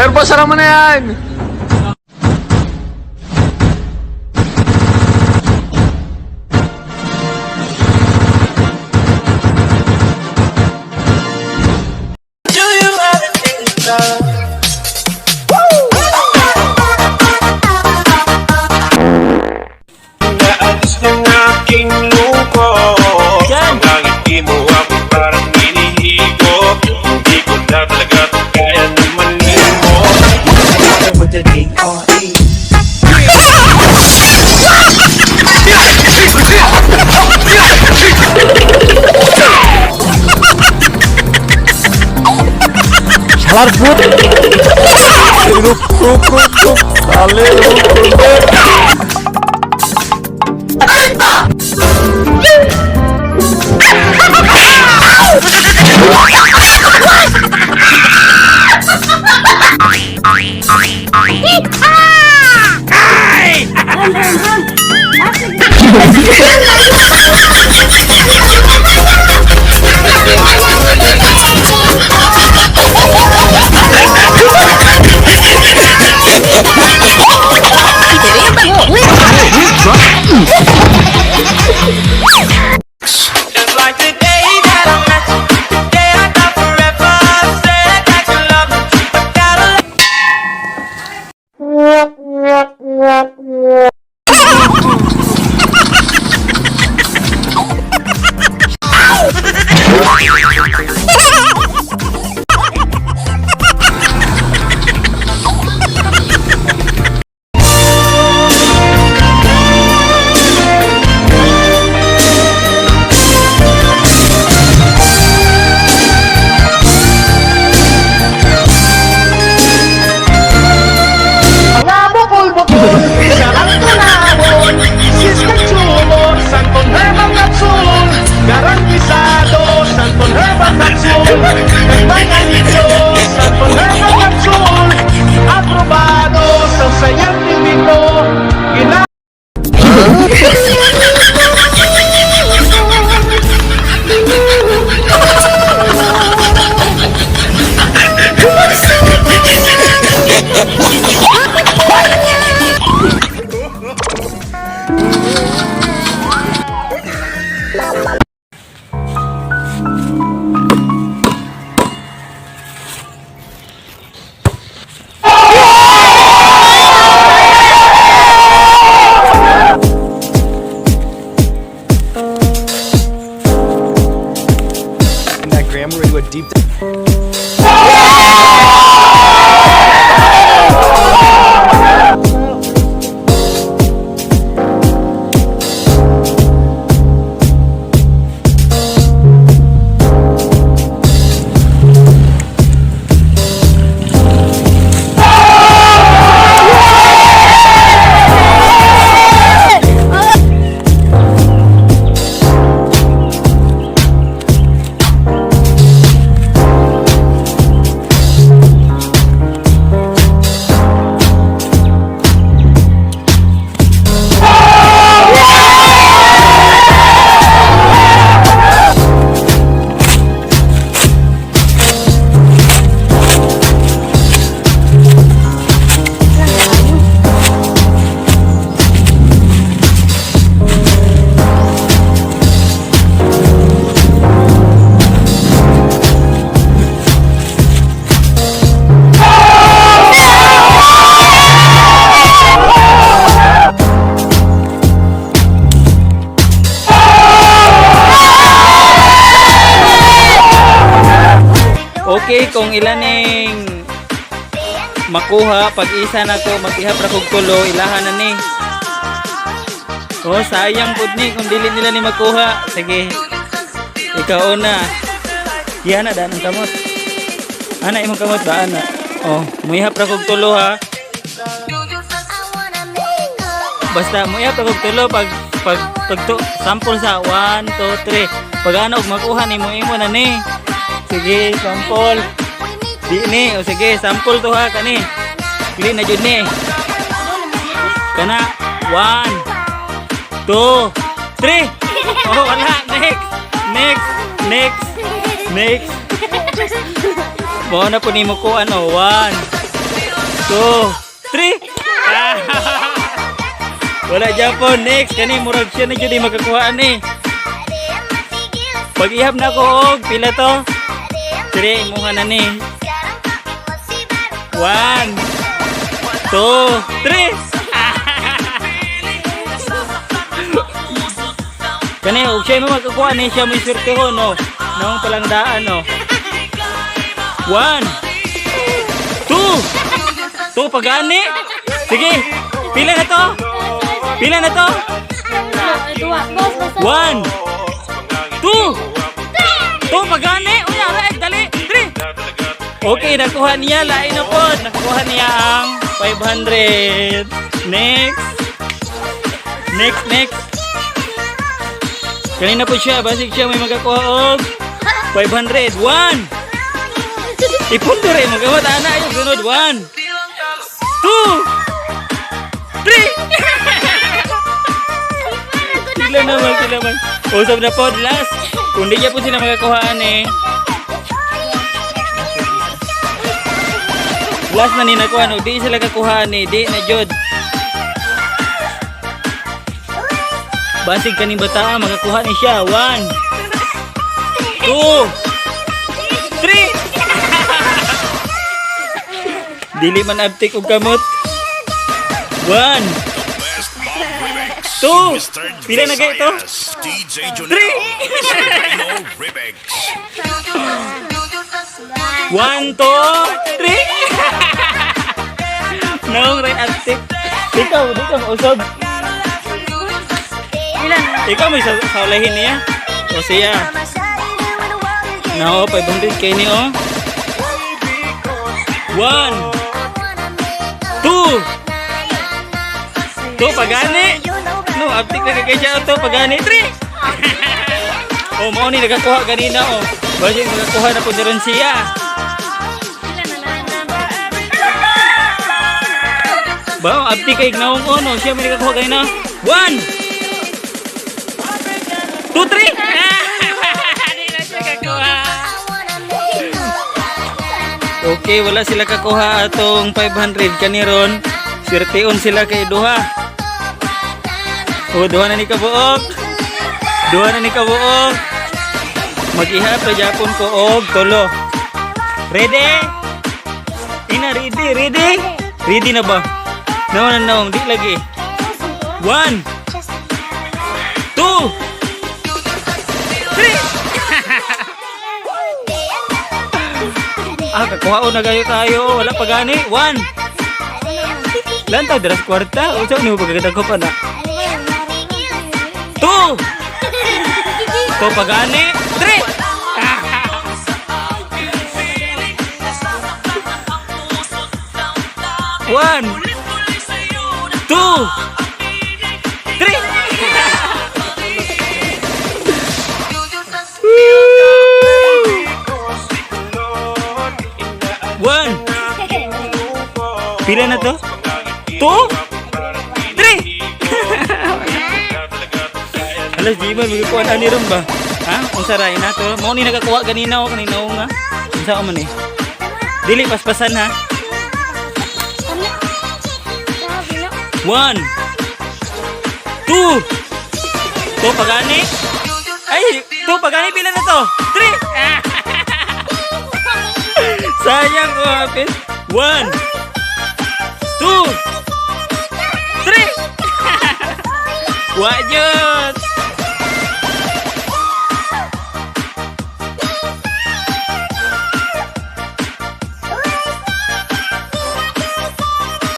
Werba, sara mo na yan! Naalis ng aking lungkot. Yan. Mga ngiti mo ako parang hinihigo. Hindi ko na talaga kaya na malimot. With the D-R-E. শালার ভূত। রুক রুক রুক রুক সালে রুক রুক। Just like the day that I met you, the day I thought forever. Said that you love me, but gotta Mga bukol-bukol, sarang tunabon, Sister Tumor, Santon Herbal Capsule, Garantisado, Santon Herbal Capsule, Mga ninyo, Santon Herbal Capsule, Aprobado sa scientifico, Gina That gram, we're gonna do a deep dive. Okay, kung ilan ning makuha pag isa na ko mag-ihap ra kog tulo, ilahan na ni. Oh, sayang pud ni kung dili nila ni makuha. Sige. Ikaw una. Iyan na daan ang kamot. Ana imong kamot ba ana? Oh, muihap ra kog tulo ha. Basta muihap ra kog tulo pag pag pag to, sample sa 1 2 3. Pag ano og makuha nimo imo na ni. Sige, sample. Di ni, o sige, sample to ha kani. Pili na jud ni. Kana 1 2 3. Oh, wala. Next. Next. Next. Next. Mao na po nimo ko ano, 1 Two, three. Wala Japon. Next, kani murag siya na jud makakuha ni. Pag-ihap na ko og pila to? Three, imuha na ni. One, two, three. Kani og siya mo makakuha ni, siya mo iswertehon, no. Naong palangdaan, no. One, two, two pagani. Sige, pila na to? Pila na to? One, two, two pagani. Uy, ara, dali. Three. Okay, nakuha niya. Lain na po. Nakuha niya ang 500. Next. Next, next. Kanina po siya. Basig siya may magkakuha og 500. One. Ipundo rin. Magawat ana yung sunod. One. Two. Three. Sila naman, sila naman. Usap na po. Last. Kung di niya po sila magkakuhaan eh. Last na ni nakuha no, di sila kakuha ni, di na jud. Basig kaning bata makakuha ni siya. One, two, three. Dili man abtik og kamot. One, two, pila na kayo to? Three. One, two, three. No, ray abtik. Ikaw, di ka mausab. Ikaw may sa saulahin niya. O siya. No, 500 kay ni oh. One, two, two pagani. No, abtik na kay siya to pagani. Three. Oh, mao ni nagakuha ganina oh. Basig nagakuha na po ron siya. Ba, abti kay naong ono, siya may nakakuha kanina. One! Two, three! Di na siya kakuha. Okay, wala sila kakuha atong 500 kaniron. Swerteon sila kay duha. Oh, duha na ni kabuok. Duha na ni kabuok. Mag-ihap pa Japon ko og tulo. Ready? Ina, ready, ready? Ready na ba? No, no, no, di lagi. One, two, three. Ah, kakuha na gayo tayo. Wala pa gani. One. Lantaw, dara sa kwarta. Unsa ni mo pagkatag ko pa na? Two. Two pa gani. Three. One, two, three. One. Pila na to? Two? Three! Alas, di man, magkukuha na ni ron ba? Ha? Unsa ra ina to? Mao ni nakakuha ganina o kanina nga. Unsa man eh? Dili paspasan ha. One. Two. Two pagani. Ay, two pagani pila na to? Three. Sayang ko hapit. One. Two. Three. Wajud.